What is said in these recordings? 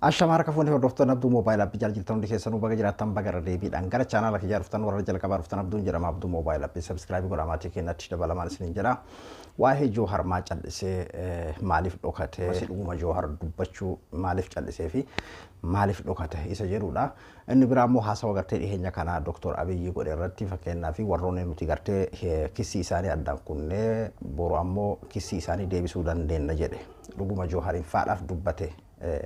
Ashamaa harka fuunee hordoftoonni Abduu Mobile App jala jirtan hundi keessanuu baga jiraattan, baga irra deebiidhaan gara chaanaala kiyyaa dhuftan. Warra jalqabaa dhuftan, Abduun jedhama. Abduu Mobile App subscribe godhaa, maatii keenyatti dabalamaan isiniin jedha. Waa'ee Joohar maa callisee, maaliif dhokate, dhuguma Joohar dubbachuu maaliif callisee fi maaliif dhokate isa jedhudha. Inni biraa immoo haasawa gartee dhiheenya kanaa Dr. Abiyyi godhe irratti, fakkeenyaa fi warroonni nuti gartee kissii isaanii addaan kunnee boru ammoo kissii isaanii deebisuu dandeenya jedhe. Dhuguma Joohariin faadhaaf dubbate.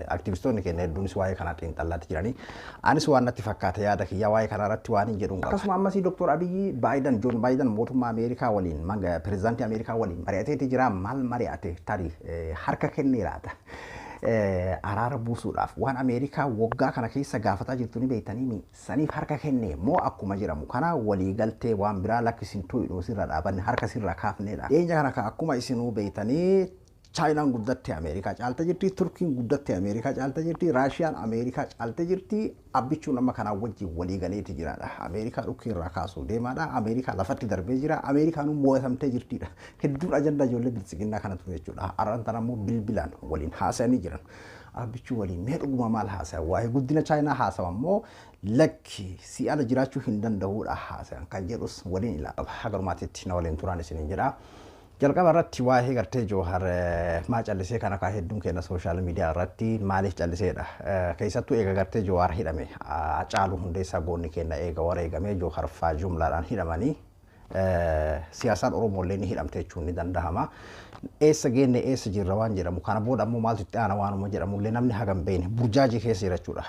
Aktivistoonni keenya hedduunis waa'ee kanaa xiinxallaatti jiranii. Anis waan natti fakkaate, yaada kiyya waa'ee kanaa irratti waan hin jedhuun qaba. Akkasuma ammasii Dr. Abiyyi Baayidan, Joon Baayidan, mootummaa Ameerikaa waliin, pirezidaantii Ameerikaa waliin mari'ateeti jira. Maal mari'ate? Tarii harka kenneeraata araara buusuudhaaf waan Ameerikaa waggaa kana keessa gaafataa jirtu ni beektanii, saniif harka kenne moo akkuma jedhamu kana waliigaltee waan biraa lakkisin tu'idhuu sirra dhaabanne harka sirra kaafneedha. Dhiyeenya kana akkuma isinuu beektanii, Chaayinaan guddatte Ameerikaa caalte jirti, Turkiin guddatte Ameerikaa caalte jirti, Raashiyaan Ameerikaa caalte jirti. Abbichuun amma kanaa wajjin walii galeeti jiraadha. Ameerikaa dhukkee irraa kaasuu deemaadha. Ameerikaa lafatti darbee jira. Ameerikaan mo'atamtee jirtidha. Hedduun ajandaa ijoollee biltsiginnaa kana ture jechuudha. Har'aan tana immoo bilbilaan waliin haasa'anii jiran. Abbichuu waliin mee dhuguma maal haasa'a? Waa'ee guddina Chaayinaa haasa'a immoo lakki si ala jiraachuu hin danda'uudha haasa'an kan jedhus waliin ilaala. Hagarumaatitti na waliin turaan isiniin jedha. Jalqaba irratti waa'ee gartee Joohar maa callisee kana kaa hedduun keenya social media irratti maaliif calliseedha. Keessattuu eega gartee Joohar hidhame, Hacaaluu Hundeessaa goonni keenya eega wareegamee, Joohar faa jumlaadhaan hidhamanii, siyaasaan Oromooillee ni hidhamte jechuun ni danda'ama. Eessa geenne, eessa jirra waan jedhamu kana booda ammoo maaltu itti aana waanuma jedhamullee namni hagam beene burjaajii keessa jira jechuudha.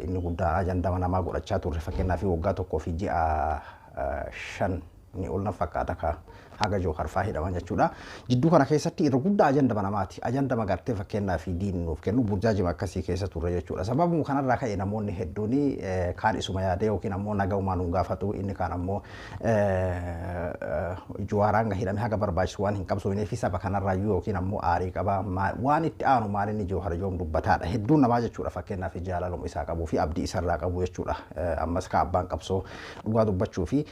Inni guddaan ajandama namaa godhachaa turre, fakkeenyaaf waggaa 1 fi ji'a 5 ni ol na fakkaata ka haga Joohar faa hidhaman jechuudha. Jidduu kana keessatti irra guddaa ajandama namaati. Ajandama gartee fakkeenyaaf diinni nuuf kennu burjaajima akkasii keessa turre jechuudha. Sababuma kanarraa ka'e namoonni hedduun kaan isuma yaadee yookiin ammoo nagaumaan nu gaafatu, inni kaan ammoo Johaaraan hidhame haga barbaachisu waan hin qabsoofnee fi saba kanarraayyuu yookiin ammoo aarii qaba, waan itti aanu maal, inni Joohar yoom dubbataadha hedduun namaa jechuudha, fakkeenyaaf jaalaluma isaa qabuu fi abdii isarraa qabu jechuudha. Ammas ka abbaan qabsoo dhugaa dubbachuu fi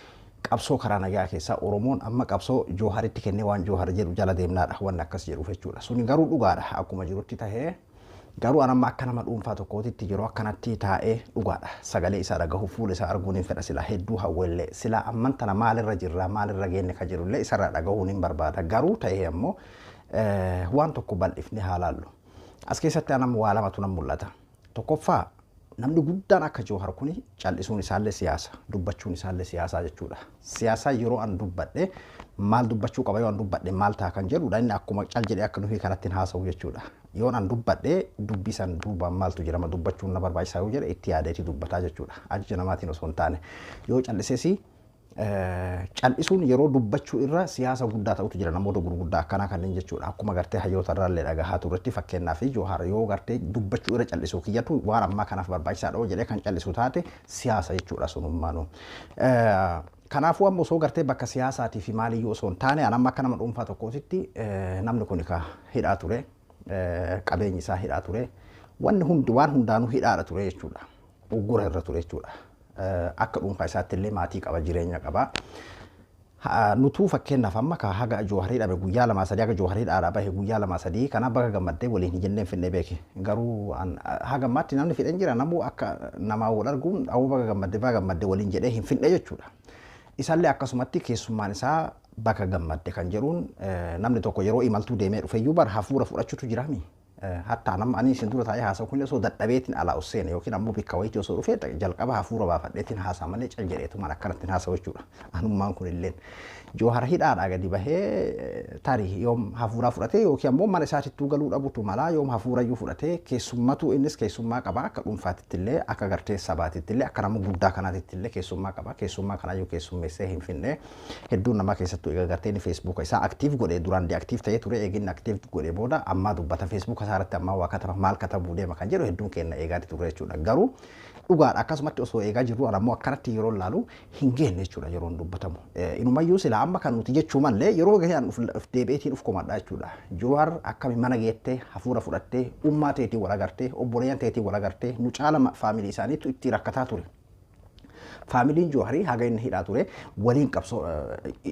qabsoo karaa nagaa keessaa Oromoon amma qabsoo Jooharitti kennee waan Joohar jedhu jala deemnaadha wanni akkas jedhuuf jechuudha. Suni garuu dhugaadha, akkuma jirutti tahee garuu an amma akka nama dhuunfaa tokkootitti yeroo akkanatti taa'ee dhugaadha. Sagalee isaa dhagahu, fuula isaa arguun hin fedha, sila hedduu hawwellee sila amman tana maalirra jirra, maalirra geenne ka jirullee isarraa dhagahuun hin barbaada. Garuu ta'ee ammoo waan tokko bal'ifnee haa laallu. As keessatti an amma waa lamatu nan mul'ata. Tokkoffaa, namni guddaan akka Joohar kuni cal'isuun isaallee siyaasa, dubbachuun isaallee siyaasaa jechuudha. Siyaasaa yeroo an dubbadhe maal dubbachuu qaba, yoo an dubbadhe maal ta'a kan jedhudha. Inni akkuma cal jedhee akka nuyi kanatti haasa'u jechuudha. Yoo an dubbadhe dubbii san duubaan maaltu jirama, dubbachuun na barbaachisaa yoo jedhe itti yaadeeti dubbataa jechuudha. Ajaja namaatiin osoo hin taane. Yoo cal'ises, cal'isuun yeroo dubbachuu irra siyaasa guddaa ta'utu jira namoota gurguddaa akkanaa kanneen jechuudha. Akkuma gartee hayyoota irraallee dhagahaa turretti, fakkeenyaaf Joohar yoo gartee dubbachuu irra cal'isuu kiyyatu waan ammaa kanaaf barbaachisaadha jedhee kan cal'isu taate, siyaasa jechuudha sunummaanuu. Kanaafuu amma osoo gartee bakka siyaasaatii fi maaliyyuu osoo hin taane, an amma akka nama dhuunfaa tokkootitti namni kun ka hidhaa ture, qabeenyi isaa hidhaa ture, wanni hundi waan hundaanuu hidhaadha ture jechuudha. Uggura irra ture jechuudha. Akka dhuunfaa isaatti illee maatii qaba, jireenya qaba. Nutuu fakkeenyaaf amma ka haga Jooharii dhabe guyyaa 2 3, haga Jooharii dhaadhaa bahe guyyaa 2 3 kana baga gammaddee waliin hin jenneen finnee beeke. Garuu haga ammaatti namni fidhan jira, namuu akka namaa wal arguun awwa baga gammaddee, baga gammaddee waliin jedhee hin finne jechuudha. Isallee akkasumatti keessummaan isaa bakka gammadde kan jedhuun, namni tokko yeroo imaltuu deemee dhufeyyuu bar hafuura fudhachuutu jiraami. Hatta nama ani isin dura taa'ee haasa'u kun osoo dadhabeetiin alaa ol seene yookiin ammoo bikka wayiitii osoo dhufee, jalqaba hafuura baafadheetiin haasaa malee cal jedheetumaan akkanatti haasa'u jechuudha. Anummaan kun illeen. Joohar hidhaadhaa gadi bahee tarii yoom hafuuraa fudhatee yookiin ammoo mana isaatittuu galuu dhabutu malaa, yoom hafuurayyuu fudhatee keessummatu, innis keessummaa qaba, akka dhuunfaatitti illee, akka gartee sabaatitti illee, akka nama guddaa kanaatitti illee keessummaa qaba. Keessummaa kanaayyuu keessummeessee hin finne hedduun namaa, keessattuu egaa gartee inni Feesbuuka isaa active godhee, duraan deactive ta'ee ture, eeginni active godhee booda ammaa dubbata. Feesbuuka isaa irratti ammaa waa kataba, maal katabuu deema kan jedhu hedduun keenya eegaati turre jechuudha. Garuu dhugaadha, akkasumatti osoo eegaa jirru ammoo akkanatti yeroo laalu hin geenne jechuudha yeroon dubbatamu. Inumayyuu silaa amma kan nuti jechuu mallee yeroo gahee of deebi'eetiin uf komadha jechuudha. Jowaar akkami mana geettee hafuura fudhattee, ummaa teetii wal agartee, obboleeyyan teetii wal agartee, nu caala family isaaniitu itti rakkataa ture. Faamiliin Jooharii haga inni hidhaa ture waliin qabsoo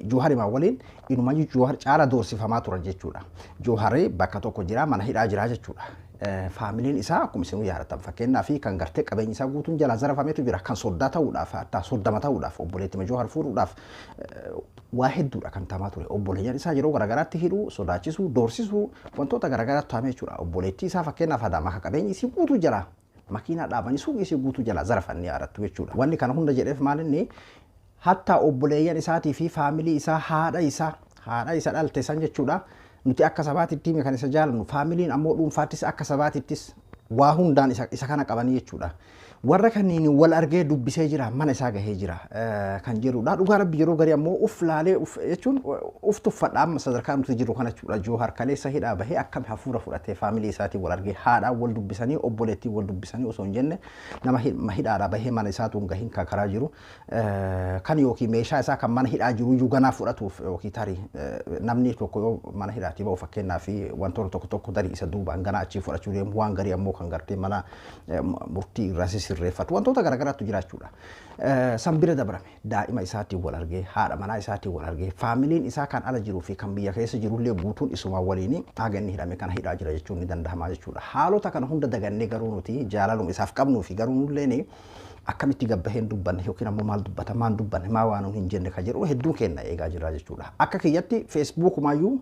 Jooharimaa waliin inumayyuu Joohar caala doorsifamaa turan jechuudha. Jooharii bakka tokko jira, mana hidhaa jira jechuudha. Faamiliin isaa akkuma isin yaadattan fakkeenyaa fi kan gartee qabeenyi isaa guutuun jalaa zarafametu jira, kan soddaa ta'uudhaaf, hatta soddama ta'uudhaaf, obboleettima Joohar fuudhuudhaaf waa hedduudha kan tamaa ture. Obboleeyyan isaa yeroo garaagaraatti hidhuu, sodaachisuu, doorsisuu, wantoota garaagaraatti taamee jechuudha. Obboleettii isaa fakkeenyaaf Adaamaa kan qabeenyi isii guutuu jalaa makiinaa dhaabanii suuqii isii guutuu jalaa zarafannee yaadattu jechuudha. Wanni kana hunda jedheef maalinni hatta obboleeyyan isaatii fi faamilii isaa haadha isa dhalte san jechuudha. Nuti akka sabaatitti kan isa jaalannu, faamiliin ammoo dhuunfaattis akka sabaatittis waa hundaan isa kana qabanii jechuudha. Warra kanneen wal argee dubbisee jira, mana isaa gahee jira kan jedhudha. Dhugaa Rabbi yeroo garii ammoo uf laalee uf jechuun uf tuffadha amma sadarkaa nuti jirru kana jechuudha. Joohar kaleessa hidhaa bahee akkam hafuura fudhatee faamilii isaatiin wal argee haadhaan wal dubbisanii obboleettiin wal dubbisanii osoo hin jenne nama hidhaadhaa bahee mana isaatu hin gahin kan karaa jiru kan yookiin meeshaa isaa kan mana hidhaa jiru iyyuu ganaa fudhatuuf yookiin tarii namni tokko yoo mana hidhaatii bahu fakkeenyaa fi wantoota tokko tokko tarii isa duubaan ganaa achii fudhachuu deemu, waan garii ammoo kan gartee mana murtii irraa sirreeffatu wantoota garaagaraatu jira jechuudha. San bira dabrame daa'ima isaatiin wal argee, haadha manaa isaatiin wal argee, faamiliin isaa kan ala jiruu fi kan biyya keessa jirullee guutuun isuma waliin haga inni hidhame kana hidhaa jira jechuun ni danda'ama jechuudha. Haalota kana hunda dagannee garuu nuti jaalaluma isaaf qabnuu fi garuu nulleen akkamitti gabbaheen dubbanne yookiin ammoo maal dubbata maan dubbanne maa waan hin jenne kan jedhu hedduun keenya eegaa jira jechuudha. Akka kiyyatti feesbuukumaayyuu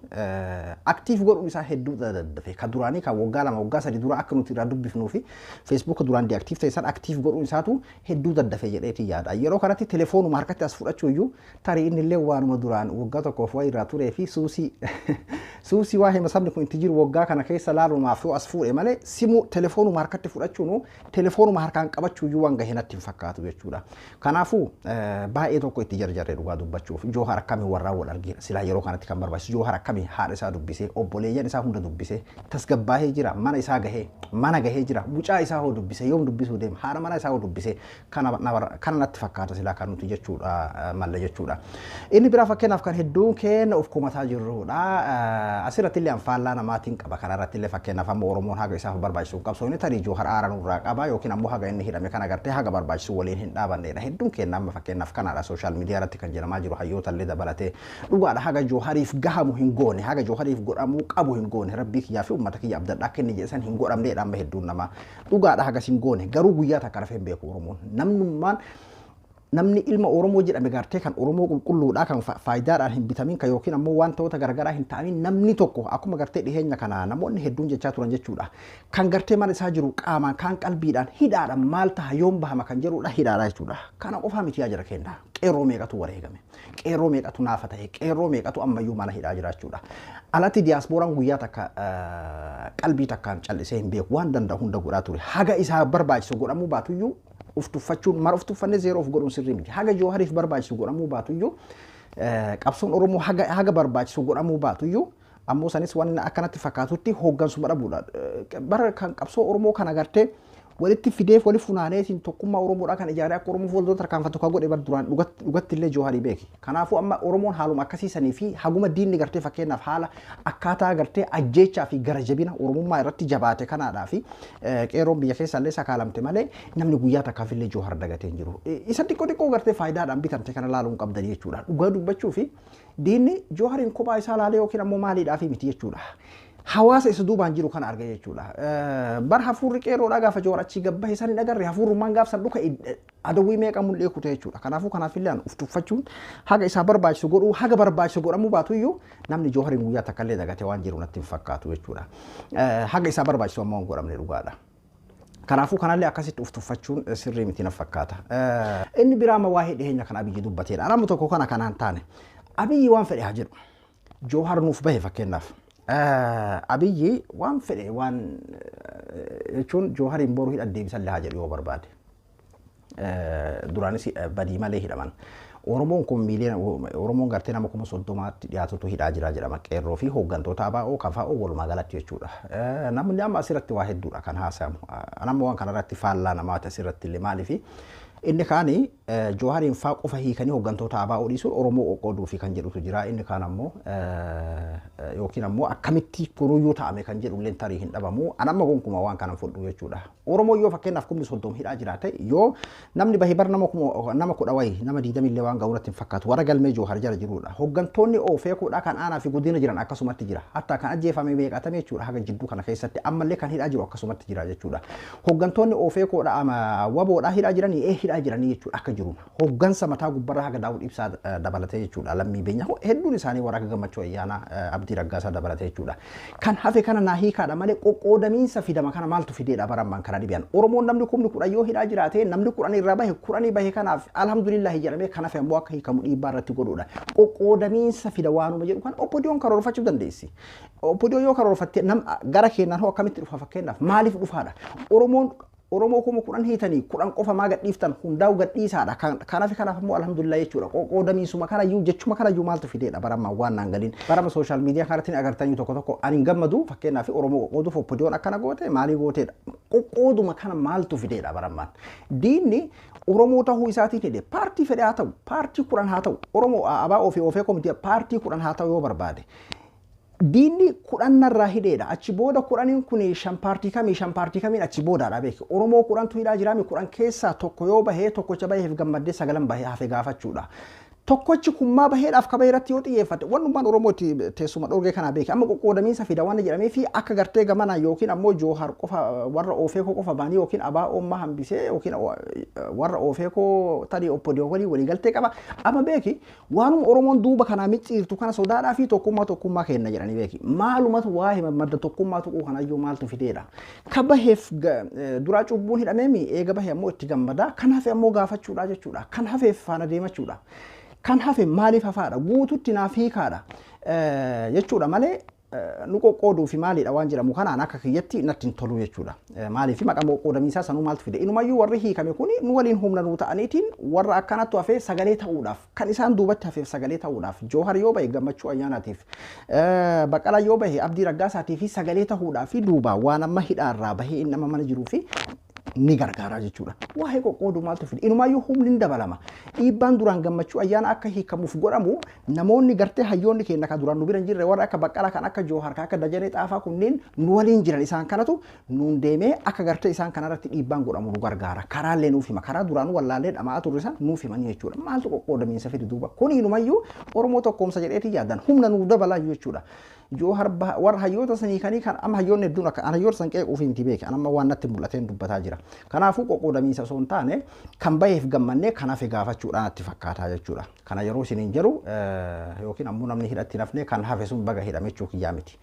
active godhuun isaa hedduu daddafe kan duraanii kan waggaa 2 waggaa 3 dura akka nuti irraa dubbifnuu fi feesbuuka duraan deactive ta'e san active godhuun isaatu hedduu daddafe jedheetii yaada. Yeroo kanatti telefoonuma harkatti as fudhachuu iyyuu tarii inni illee waanuma duraan waggaa tokkoof waa irraa turee fi suusii waa hima sabni kun itti jiru waggaa kana keessa laalumaaf yoo as fuudhe malee simuu telefoonuma harkatti fudhachuun telefoonuma harkaan qabachuu iyyuu waan gahee natti hin fakkaatu jechuudha. Kanaafuu baay'ee tokko itti jarjarree dhugaa dubbachuuf Joohar akkamii warraa wal argee silaa yeroo kanatti kan barbaachisu Joohar akkamii haadha isaa dubbisee obboleeyyan isaa hunda dubbisee tasgabbaahee jira, mana isaa gahee mana gahee jira, mucaa isaa hoo dubbisee yoom dubbisuu deema, haadha mana isaa hoo dubbisee kana natti fakkaata silaa kan nuti jechuudha malle jechuudha. Inni biraa fakkeenyaaf kan hedduun keenya of komataa jirrudha. Asirratti illee anfaallaa namaatiin qaba. Kanarratti illee fakkeenyaaf amma Oromoon haga isaaf barbaachisu qabsoo inni tarii Joohar aara nurraa qaba yookiin ammoo haga inni hidhame kana gartee haga barbaachisu waliin hin dhaabannedha. Hedduun keenya amma fakkeenyaaf kanaadha sooshaal miidiyaa irratti kan jedhamaa jiru hayyoota illee dabalatee dhugaadha haga Joohariif gahamu hin goone, haga Joohariif godhamuu qabu hin goone, rabbii kiyyaa fi uummata kiyya abdadhaa akka inni jedhan hin godhamneedha amma hedduun namaa dhugaadha hagas hin goone. Garuu guyyaa takka rafee hin beeku Oromoon. Namnummaan namni ilma Oromoo jedhame gartee kan Oromoo qulqulluudha kan faayidaadhaan hin bitamin kan yookiin ammoo wantoota garaagaraa hin ta'amin namni tokko akkuma gartee dhiheenya kana namoonni hedduun jechaa turan jechuudha. Kan gartee mana isaa jiru qaamaan kan qalbiidhaan hidhaadhaan maal taha yoom bahama kan jedhudha hidhaadha jechuudha. Kana qofaa miti yaa jira kenna. Qeerroo meeqatu wareegame, qeerroo meeqatu naafa ta'e, qeerroo meeqatu ammayyuu mana hidhaa jira jechuudha. Alatti diyaaspooraan guyyaa takka qalbii takkaan callisee hin beeku waan danda'u hunda godhaa ture. Haga isaa barbaachisu godhamuu baatuyyuu uf tuffachuun mara uf tuffannee zeeroo of godhuun sirrii miti. Haga Joohariif barbaachisu godhamuu baatuyyuu qabsoon Oromoo haga barbaachisu godhamuu baatuyyuu ammoo sanis waan akkanatti fakkaatutti hooggansuma dhabuudha. Bara kan qabsoo Oromoo kana gartee walitti fideef wali funaaneetiin tokkummaa Oromoodhaa kan ijaaree akka Oromoo fuuldura tarkaanfatu kan godhe bar duraan dhugatti illee Jooharii beeki. Kanaafuu amma Oromoon haaluma akkasiisanii fi haguma diinni gartee fakkeenyaaf haala akkaataa gartee ajjeechaa fi gara jabina Oromummaa irratti jabaate kanaadhaa fi qeerroon biyya keessa illee sakaalamte malee namni guyyaa takkaaf illee Joohar dagatee hin jiru. Isa xiqqoo xiqqoo gartee faayidaadhaan bitamte kana laaluun qabdanii jechuudha. Dhugaa dubbachuu fi diinni Joohariin kophaa isaa laalee yookiin ammoo maaliidhaaf miti jechuudha. Hawaasa isa duubaan jiru kana arga jechuudha. Bar hafuurri qeerroodhaa gaafa Joohar achii gabbahe san hin agarre hafuurrummaan gaaf san dhuka adawwii meeqa mul'ee kute jechuudha. Kanaafuu kanaaf illee uf tuffachuun haga isaa barbaachisu godhuu haga barbaachisu godhamuu baatuyyuu namni Joohariin guyyaa takka illee dagatee waan jiru natti hin fakkaatu jechuudha. Haga isaa barbaachisu ammoo hin godhamne dhugaadha. Kanaafuu kanallee akkasitti uf tuffachuun sirrii miti na fakkaata. Inni biraa amma waa'ee dhiheenya kan Abiyyi dubbateedha. Namni tokko kana kanaan taane Abiyyi waan fedhe haa jedhu. Joohar nuuf bahe fakkeenyaaf. Abiyyi waan fedhe waan jechuun Joohariin boruu hidha deebisallee haa jedhu yoo barbaade. Duraanis badii malee hidhaman. Oromoon kun miiliyoona Oromoon gartee nama 30,000tti dhiyaatutu hidhaa jira jedhama. Qeerroo fi hooggantoota ABO KFO walumaa galatti jechuudha. Namni amma asirratti waa hedduudha kan haasayamu. Nama waan kanarratti faallaa namaati asirratti illee maaliifi Inni kaani Joohariin faa qofa hiikanii hooggantoota ABO dhiisuun Oromoo qoqqooduu fi kan jedhutu jira. Inni kaan ammoo yookiin ammoo akkamitti kunuyyuu ta'ame kan jedhu illee tarii hin dhabamu. An amma gonkumaa waan kana fudhu jechuudha. Oromoo yoo fakkeenyaaf 30,000 hidhaa jiraate yoo namni bahee bar nama 10 wayii nama 20 illee waan ga'u natti hin fakkaatu. Warra galmee Joohar jala jirudha. Hooggantoonni oofeekuudha kan aanaa fi guddina jiran akkasumatti jira. Hatta kan ajjeefame meeqatame jechuudha haga jidduu kana keessatti ammallee kan hidhaa jiru akkasumatti jira jechuudha. Hooggantoonni oofeekuudha waboodhaa hidhaa jiranii hidhaa jiranii jechuudha akka jiru. Hooggansa mataa gubbarraa haga Daawud Ibsaa dabalatee jechuudha. Lammii Beenyaa hedduun isaanii warra akka Gammachuu Ayyaanaa Abdii Raggaasaa dabalatee jechuudha. Kan hafe kana naa hiikaadha malee qoqqoodamiinsa fidama kana maaltu fideedha barammaan kana dhibeen. Oromoon namni 10,000 yoo hidhaa jiraate namni 10 irraa bahe 10 bahe kanaaf alhamdulillahi jedhamee kan hafe ammoo akka hiikamu dhiibbaa irratti godhuudha. Qoqqoodamiinsa fida waanuma jedhu kan OPDOn karoorfachuu dandeessi. OPDO yoo karoorfatte gara keenyaan hoo akkamitti dhufa fakkeenyaaf maaliif dhufaadha? Oromoon Oromoo 10,000 hiitanii 10 qofa maa gadhiiftan hundaa'u gadhiisaadha. Kanaaf kanaaf immoo alhamdulillah jechuudha. Qoqqoodamiinsuma kanayyuu jechuma kanayyuu maaltu fideedha barama waan naan galiin. Barama sooshaal miidiyaa kanatti agartanii tokko tokko ani hin gammadu fakkeenyaaf Oromoo qoqqooduuf OPDOn akkana goote maalii gooteedha. Qoqqooduma kana maaltu fideedha baramaan. Diinni Oromoo ta'uu isaatiin hidhe paartii fedhe haa ta'u paartii 10 haa ta'u Oromoo ABO fi OFC komitii paartii 10 haa ta'u yoo barbaade. Diinni 10 narraa hidheedha. Achi booda 10 kun 5 paartii kamii 5 paartii kamiin achi boodaadha beeki. Oromoo 10tu hidhaa jiraami 10 keessaa tokko yoo bahee tokkocha baheef gammaddee 9 bahee hafe gaafachuudha. Tokkochi kummaa baheedhaaf kabee irratti yoo xiyyeeffate wannummaan Oromoo itti teessuma dhorgee kanaa beeki. Amma qoqqoodamiinsa fida waan jedhamee fi akka gartee gamanaa yookiin ammoo Joohar qofa warra Oofeekoo qofa baanii yookiin ABO hambisee yookiin warra Oofeekoo tarii OPDO walii waliigaltee qaba. Amma beeki waanuma Oromoon duuba kanaa micciirtu kana sodaadhaa fi tokkummaa tokkummaa kenna jedhanii beeki. Maalumatu waa hima madda tokkummaa tuquu kanayyuu maaltu fideedha. Ka baheef duraa cubbuun hidhameemi eega bahee ammoo itti gammadaa kan hafe ammoo gaafachuudha jechuudha. Kan hafeef faana deemachuudha. Kan hafe maaliif hafaadha guututti naaf hiikaadha jechuudha malee nu qoqqooduu fi maaliidha waan jedhamu kanaan akka kiyyatti natti hin tolu jechuudha. Maaliif maqaan qoqqoodamiinsaa sanuu maaltu fide inumayyuu warri hiikame kun nu waliin humna nuu ta'aniitiin warra akkanattu hafee sagalee ta'uudhaaf kan isaan duubatti hafeef sagalee ta'uudhaaf Joohar yoo bahe Gammachuu Ayyaanaatiif Baqqalaa yoo bahe Abdii Raggaasaatii fi sagalee ta'uudhaaf fi duuba waan amma hidhaarraa bahee inni nama mana jiruu fi ni gargaara jechuudha. Waa'ee qoqqooduu maaltu fide? Inumaayyuu humni ni dabalama. Dhiibbaan duraan Gammachuu Ayyaana akka hiikamuuf godhamu namoonni gartee hayyoonni keenya kan duraan nu bira hin jirre warra akka Baqqalaa kan akka Joohar kan akka Dajanee Xaafaa kunneen nu waliin jiran isaan kanatu nuun deemee akka gartee isaan kanarratti dhiibbaan godhamu nu gargaara. Karaallee nuuf hima. Karaa duraan wallaallee dhama'aa turre san nuuf himanii jechuudha. Maaltu qoqqoodamiinsa fide duuba? Kun inumayyuu Oromoo tokkoomsa jedheetii yaadan humna nuuf dabalaa jechuudha. Joohar warra hayyoota sanii kanii kan amma hayyoonni hedduun akka hayyoota san qeequuf hin beeke amma waan natti mul'ateen dubbataa jira. Kanaafuu qoqqoodamiinsa osoo hin taane kan baheef gammannee kan hafe gaafachuudhaan natti fakkaataa jechuudha. Kana yeroo isiniin jedhu yookiin ammoo namni hidhatti nafne kan hafe sun baga hidhame jechuu kiyyaa miti.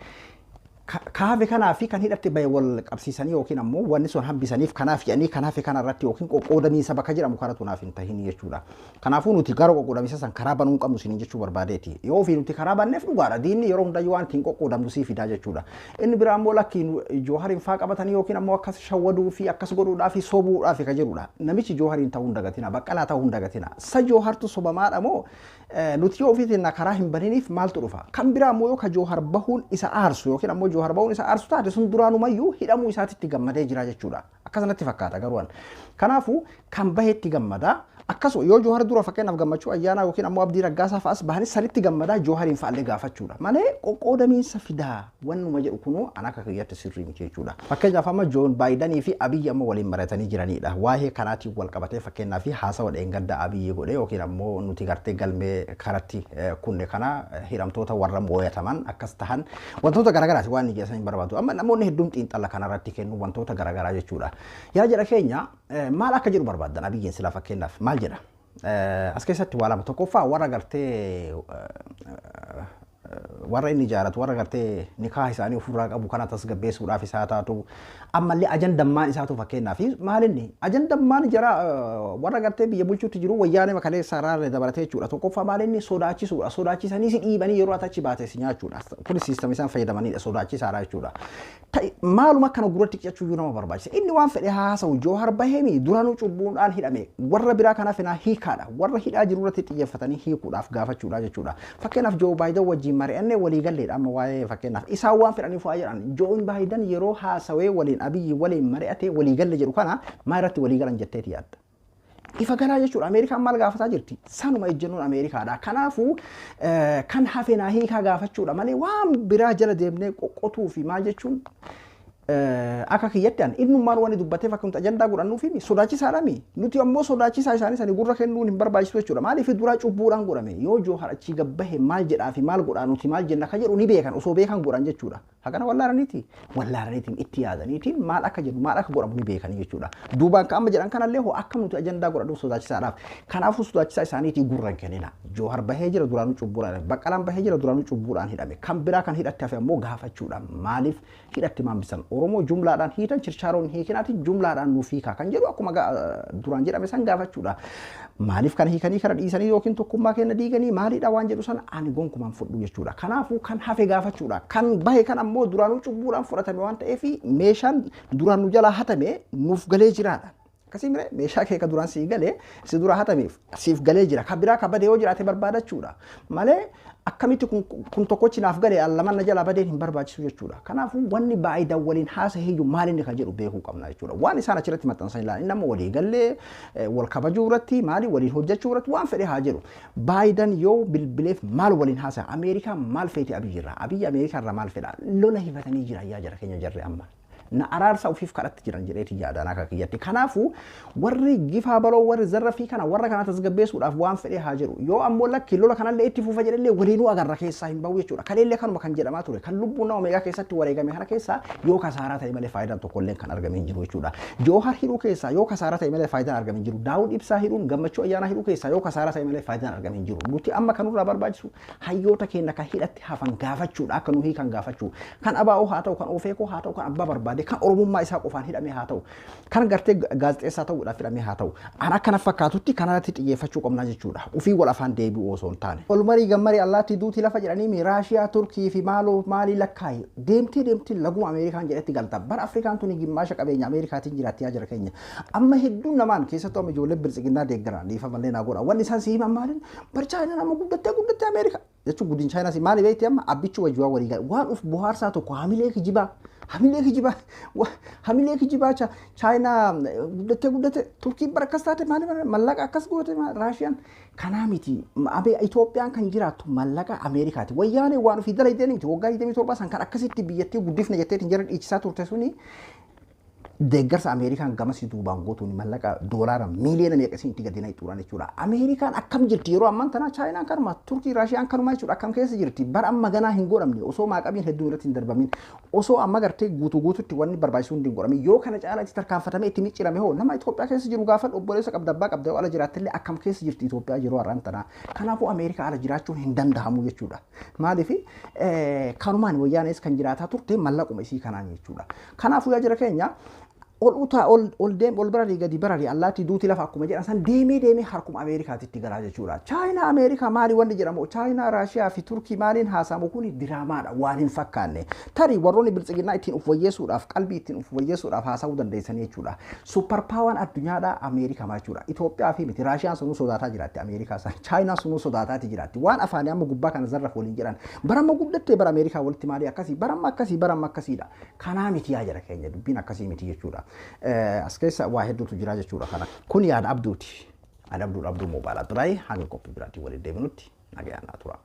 Ka hafe kanaa fi kan hidhatti bahe wal qabsiisanii yookiin ammoo wanni sun hambisaniif kanaaf jedhanii kan hafe kana irratti yookiin qoqqoodamiinsa bakka jedhamu kanatu naaf hin tahin jechuudha. Kanaafuu nuti gara qoqqoodamiinsa san karaa banuu hin qabnu isiniin jechuu barbaadeeti. Yoo ofii nuti karaa banneef dhugaadha. Diinni yeroo hundayyuu waan ittiin qoqqoodamnu sii fidaa jechuudha. Inni biraa ammoo lakkiin Joohariin faa qabatanii yookiin ammoo akkas shawwaduu fi akkas godhuudhaa fi sobuudhaa fi ka jedhudha. Namichi Joohariin ta'uu hin dagatina. Baqqalaa ta'uu hin dagatina. Sa Joohartu sobamaadha moo nuti yoo ofiitiin karaa hin baniniif maaltu dhufa? Kan biraa ammoo yoo ka Joohar bahuun isa aarsu yookiin ammoo Joohar bahuun isa aarsu taate sun duraanumayyuu hidhamuu isaatitti gammadee jira jechuudha. Akkasanatti fakkaata garuu. Kanaafuu kan bahetti gammadaa akkasuma yoo Joohar dura fakkeenyaaf Gammachuu Ayyaanaa yookiin ammoo Abdii Raggaasaa fa'as bahanis sanitti gammadaa Joohariin fa'allee gaafachuudha. Malee qoqqoodamiinsa fidaa wannuma jedhu kunuu an akka kiyyatti sirrii miti jechuudha. Fakkeenyaaf amma Joon Baayidanii fi Abiyyi amma waliin mari'atanii jiranidha. Waa'ee kanaatiin wal qabatee fakkeenyaaf haasawa dheengadda Abiyyi godhe yookiin ammoo nuti gartee galmee karatti kunne kana hidhamtoota warra mooyataman akkas tahan wantoota garaagaraati waan inni jedhan hin barbaadu. Amma namoonni hedduun xiinxala kanarratti kennu wantoota garaagaraa jechuudha. Yaa jedha keenya maal akka jedhu barbaaddan Abiyyiin sila fakkeenyaaf maal jedha? As keessatti waa lama tokkoffaa warra gartee warra inni ijaaratu warra gartee nikaa isaanii ofirraa qabu kana tasgabbeessuudhaaf isaa taatu ammallee ajandammaan isaatu fakkeenyaaf maal inni ajandammaan jara warra gartee biyya bulchuutti jiru wayyaanee makalee saraarra dabalatee jechuudha. Tokkoffaa maal inni sodaachisuudha. Sodaachisanii si dhiibanii yeroo ati achi baate si nyaachuudha. Kunis siistama isaan fayyadamanidha sodaachisaadha jechuudha. Maaluma akkana gurratti qicachuu iyyuu nama barbaachisa. Inni waan fedhe haasa'u Joohar baheemi duraanuu cubbuudhaan hidhame warra biraa kanaaf hinaa hiikaadha. Warra hidhaa jiru irratti xiyyeeffatanii hiikuudhaaf gaafachuudha jechuudha. Fakkeenyaaf Joo Baayiden wajjin mari'annee walii galleedha amma waa'ee fakkeenyaaf isaan waan fedhaniif waa jedhan Joon Baayiden yeroo haasawee waliin Abiyyi waliin mari'atee walii galle jedhu kana maa irratti walii galan jetteeti yaadda. Ifa galaa jechuudha. Ameerikaan maal gaafataa jirti? Sanuma ejjennoon Ameerikaadha. Kanaafuu kan hafe naa hiikaa gaafachuudha malee waan biraa jala deemnee qoqqotuu fi maal jechuun akka kiyyatti an innummaan waan dubbateef akka nuti ajandaa godhannuuf sodaachisaadha mi. Nuti ammoo sodaachisaa isaanii sanii gurra kennuun hin barbaachisu jechuudha. Maaliif duraa cubbuudhaan godhame? Yoo Joohar achii gabbahe maal jedhaa fi maal godhaa, nuti maal jenna ka jedhu ni beekan, osoo beekan godhan jechuudha. Hagana wallaalaniiti wallaalaniitiin itti yaadaniitiin maal akka jedhu, maal akka godhamu ni beekanii jechuudha. Duubaan ka amma jedhan kanallee hoo akkam nuti ajandaa godhannuuf sodaachisaadhaaf. Kanaafuu sodaachisaa isaaniitii gurra hin kennina. Joohar bahee jira, duraanuu cubbuudhaan hidhame. Baqqalaan bahee jira, duraanuu cubbuudhaan hidhame. Kan biraa kan hidhatti hafe ammoo gaafachuudha. Maaliif hidhatti maambisan? Oromoo jumlaadhaan hiitan, chirchaaroon hiikinaati, jumlaadhaan nuuf hiikaa kan jedhu akkuma duraan jedhame san gaafachuudha. Maaliif kana hiikanii kana dhiisanii yookiin tokkummaa keenya diiganii maaliidha waan jedhu sana ani gonkumaan fudhu jechuudha. Kanaafuu kan hafe gaafachuudha. Kan bahe kan ammoo duraanuu cubbuudhaan fudhatame waan ta'eef meeshaan duraan nu jalaa hatame nuuf galee jiraadha. Akkasii mire, meeshaa kee ka duraan sii galee si dura hatameef siif galee jira. Ka biraa ka bade yoo jiraate barbaadachuudha. Malee akkamitti kun tokkochi naaf galee lamaan na jalaa badeen hin barbaachisu jechuudha. Kanaafuu wanni Baayiden waliin haasaheeyyuu maal inni kan jedhu beekuu qabna jechuudha. Waan isaan achirratti maxxansan ilaala. Inni amma walii gallee wal kabajuu irratti, maali waliin hojjechuu irratti waan fedhe haa jedhu. Baayiden yoo bilbileef maal waliin haasaya? Ameerikaan maal feeti Abiyyi irraa? Abiyyi Ameerikaa irraa maal fedha? Lola hifatanii jira yaa jara keenya, jarri amma. Na araarsa ofiif kadhatti jiran jedheeti yaadaan akka kiyyatti. Kanaafuu warri gifaa baloo, warri zarrafii kana, warra kana tasgabbeessuudhaaf waan fedhe haa jedhu. Yoo ammoo lakki lola kanallee itti fufa jedhellee waliinuu agarra, keessaa hin bahu jechuudha. Kaleellee kanuma kan jedhamaa ture. Kan lubbuun nama meeqaa keessatti wareegame kana keessaa yoo kasaaraa ta'e malee faayidaan tokkollee kan argame hin jiru jechuudha. Joohar hidhuu keessaa yoo kasaaraa ta'e malee faayidaan argame hin jiru. Daawud Ibsaa hidhuun, Gammachuu Ayyaanaa hidhuu keessaa yoo kasaaraa ta'e malee faayidaan argame hin jiru. Nuti amma kanurraa barbaachisu hayyoota keenya kan hidhatti hafan gaafachuudha, akka nu hiikan gaafachuu. Kan ABO haa ta'u, kan OFEKO haa ta'u, kan abbaa barbaade, kan Oromummaa isaa qofaan hidhame haa ta'u, kan gartee gaazexeessaa ta'uudhaaf hidhame haa ta'u. An akkana fakkaatutti kanarratti xiyyeeffachuu qabna jechuudha. Ufii wal afaan deebi'uu osoo hin taane. Olmarii gammarii allaattii duuti lafa jedhanii Raashiyaa, Turkii fi maaloo maalii lakkaayi. Deemtee deemtee laguma Ameerikaan jedhetti galta. Bara Afrikaan tuni gimmaasha qabeenya Ameerikaatiin jiraatti yaa jara keenya. Amma hedduun namaan keessattuu amma ijoollee biltsiginnaa deeggaran dhiifa mallee naa godha. Wanni isaan si himan maaliin? Bar Chaayinaan amma guddattee guddattee Ameerikaa. Jechuun guddin Chaayinaas maali beekti, amma abbichi wajjii waan walii gala. Waan uf bohaarsaa tokko hamilee kijibaa. Hamilee kijibaa. Hamilee kijibaa Chaayinaa guddattee guddattee, Turkiin bara akkas taate, maali mallaqa akkas goote, Raashiyaan kanaa miti. Itoophiyaan kan jiraattu mallaqa Ameerikaati. Wayyaanee waan ofii dalaydee miti. Waggaa 27 san kan akkasitti biyyattii guddifne jetteetiin jara dhiichisaa turte suni deeggarsa Ameerikaan gamasii duubaan gootuun mallaqa doolaara miiliyoona meeqa isin itti gadi naqxuudhaan jechuudha. Ameerikaan akkam jirti yeroo ammaan tanaa? Chaayinaan kanuma, Turkii, Raashiyaan kanuma jechuudha, akkam keessa jirti? Bara amma ganaa hin godhamne, osoo maaqabiin hedduun irratti hin darbamin, osoo amma gartee guutuu guututti wanni barbaachisu hundi hin godhamin, yoo kana caalaa itti tarkaanfatamee itti miccirame hoo? Nama Itoophiyaa keessa jiru gaafa obboleessa qabda, abbaa qabda, yoo ala jiraattillee akkam keessa jirti Itoophiyaa yeroo har'aan tanaa? Kanaafuu Ameerikaa ala jiraachuun hin danda'amu jechuudha. Maaliif? Kanumaan wayyaanis kan jiraataa turte mallaquma isii kanaan jechuudha. Kanaafuu yaa jara keenya, ol utaa ol ol deem, ol bararii gadi bararii allaattii duuti lafa akkuma jedhan san deemee deemee harkuma Ameerikaatitti galaa jechuudha. Chaayinaa Ameerikaa maali wanni jedhamu, Chaayinaa, Raashiyaa fi Turkii maaliin haasamu kun diraamaadha, waan hin fakkaanne. Tarii warroonni biltsiginnaa ittiin uf wayyeessuudhaaf, qalbii ittiin uf wayyeessuudhaaf haasa'uu dandeessanii jechuudha. Super power addunyaadhaa Ameerikaa jechuudha. Itoophiyaa fi miti, Raashiyaan sunuu sodaataa jiraatti Ameerikaa san. Chaayinaan sunuu sodaataati jiraatti. Waan afaanii amma gubbaa kana zarraf waliin jedhan. Baramma guddattee bara Ameerikaa walitti maalii akkasii, baramma akkasii, baramma akkasiidha. Kanaa miti yaa jara keenya, dubbiin akkasii miti jechuudha. As keessa waa hedduutu jira jechuudha kana. Kun yaada Abduuti. Ani Abduudha, Abduu Moobaayilaa Biraayii. Hanga qophii biraatiin waliin deebinutti nagayaan naa tura.